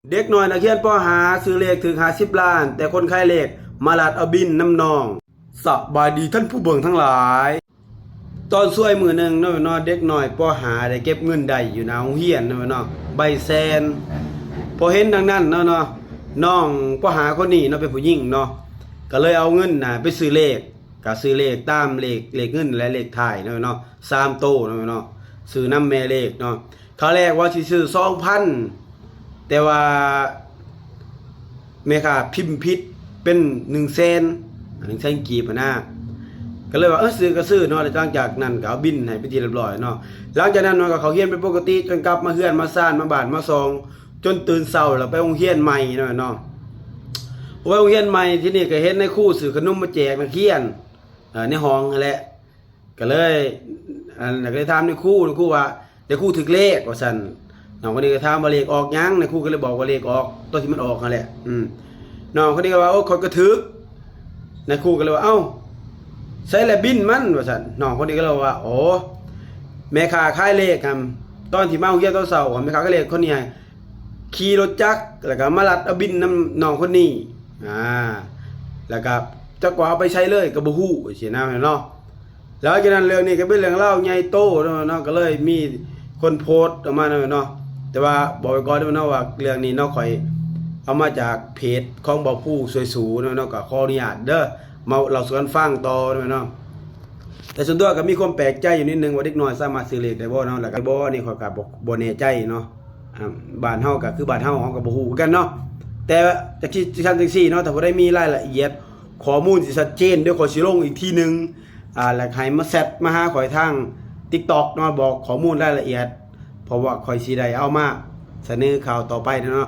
ເດັກນ້ອຍນັກຮຽນ ປໍຫ້າ ຊື້ເລກຖືກຫ້າສິບລ້ານ ແຕ່ຄົນຂາຍເລກມາລັດເອົາບິນນຳນ້ອງ. ສະບາຍດີທ່ານຜູ້ເບິ່ງທັງຫຼາຍ. ຕອນສວຍມື້ໜຶ່ງເນາະ ເນາະ ເດັກນ້ອຍ ປໍຫ້າ ໄດ້ເກັບເງິນໄດ້ຢູ່ໜ້າໂຮງຮຽນເນາະ ເນາະ ໃບແສນ. ພໍເຫັນດັ່ງນັ້ນເນາະ ເນາະ ນ້ອງ ປໍຫ້າ ຄົນນີ້ເນາະ ເປັນຜູ້ຍິງເນາະ ກໍເລີຍເອົາເງິນນະໄປຊື້ເລກ ກໍຊື້ເລກຕາມເລກ ເລກເງິນ ແລະ ເລກທ້າຍເນາະ ເນາະ ສາມໂຕເນາະ ເນາະ ຊື້ນຳແມ່ເລກເນາະ. ຄາວແລກວ່າຊິຊື້ສອງພັນ ແຕ່ວ່າແມ່ຄ້າພິມຜິດເປັນໜຶ່ງແສນ ໜຶ່ງແສນກີບຫັ້ນນາ ກໍເລີຍວ່າ ເອີ ຊື້ກໍຊື້ເນາະ. ແລ້ວຫຼັງຈາກນັ້ນກໍເອົາບິນໃຫ້ເປັນທີ່ຮຽບຮ້ອຍເນາະ. ຫຼັງຈາກນັ້ນມັນກໍເຂົ້າຮຽນເປັນປົກກະຕິ ຈົນກັບມາເຮືອນມາຊານ ມາບ້ານມາຊ່ອງ ຈົນຕື່ນເຊົ້າແລ້ວໄປໂຮງຮຽນໃໝ່ເນາະ ເນາະ. ໄປໂຮງຮຽນໃໝ່ ທີນີ້ກໍເຫັນນາຍຄູຊື້ຂະໜົມມາແຈກນັກຮຽນ ເອີ ໃນຫ້ອງຫັ້ນແຫຼະ. ກໍເລີຍ ອັນ ກໍເລີຍຖາມນາຍຄູ ນາຍຄູວ່າ ນາຍຄູຖືກເລກ ວ່າຊັ້ນ. ນ້ອງຄົນນີ້ກໍຖາມວ່າເລກອອກຫຍັງ ນາຍຄູກໍເລີຍບອກວ່າເລກອອກ ໂຕທີ່ມັນອອກຫັ້ນແຫຼະ. ອືມ ນ້ອງຄົນນີ້ກໍວ່າ ໂອ້ ຂ້ອຍກໍຖືກ. ນາຍຄູກໍເລີຍວ່າ ເອົ້າ ໃສລະບິນມັນ ວ່າຊັ້ນ. ນ້ອງຄົນນີ້ກໍເລີຍວ່າ ໂອ້ ແມ່ຄ້າຂາຍເລກຫັ້ນ ຕອນທີ່ມາໂຮງຮຽນຕອນເຊົ້າ ແມ່ຄ້າຂາຍເລກຄົນນີ້ ຂີ່ລົດຈັກ ແລ້ວກໍມາລັດເອົາບິນນຳນ້ອງຄົນນີ້ ອາ ແລ້ວກໍຈັກວ່າເອົາໄປໃສເລີຍກໍບໍ່ຮູ້ ຊີ້ນະເນາະ. ແລ້ວຈາກນັ້ນເລື່ອງນີ້ກໍເປັນເລື່ອງລາວໃຫຍ່ໂຕເນາະ ເນາະ ກໍເລີຍມີຄົນໂພສອອກມາເນາະ ເນາະ. ແຕ່ວ່າບອກໄວ້ກ່ອນເນາະວ່າເລື່ອງນີ້ເນາະ ຂ້ອຍເອົາມາຈາກເພຈຂອງບ່າວພູຊ່ວຍສູເນາະ ເນາະ ກໍຂໍອະນຸຍາດເດີ ມາເລົ່າສູ່ກັນຟັງຕໍ່ເນາະ ເນາະ. ແຕ່ສ່ວນຕົວກໍມີຄວາມແປກໃຈຢູ່ນິດໜຶ່ງວ່າເດັກນ້ອຍສາມາດຊື້ເລກໄດ້ບໍ່ເນາະ ແລ້ວກໍບໍ່ ອັນນີ້ຂ້ອຍກໍບໍ່ ບໍ່ແນ່ໃຈເນາະ. ອ່າ ບ້ານເຮົາກໍຄືບ້ານເຮົາ ເຮົາກໍບໍ່ຮູ້ຄືກັນເນາະ. ແຕ່ຈັ່ງຊີ້ ຈັ່ງຊັ້ນຈັ່ງຊີ້ເນາະ ຖ້າຜູ້ໃດມີລາຍລະອຽດ ຂໍ້ມູນທີ່ຊັດເຈນ ດຽວຂ້ອຍຊິລົງອີກທີໜຶ່ງ ອ່າ ແລ້ວໃຫ້ມາແຊັດມາຫາຂ້ອຍທາງ TikTok ເນາະ ບອກຂໍ້ມູນລາຍລະອຽດ ເພາະວ່າຂ້ອຍຊິໄດ້ເອົາມາສະເໜີຂ່າວຕໍ່ໄປເນາະ.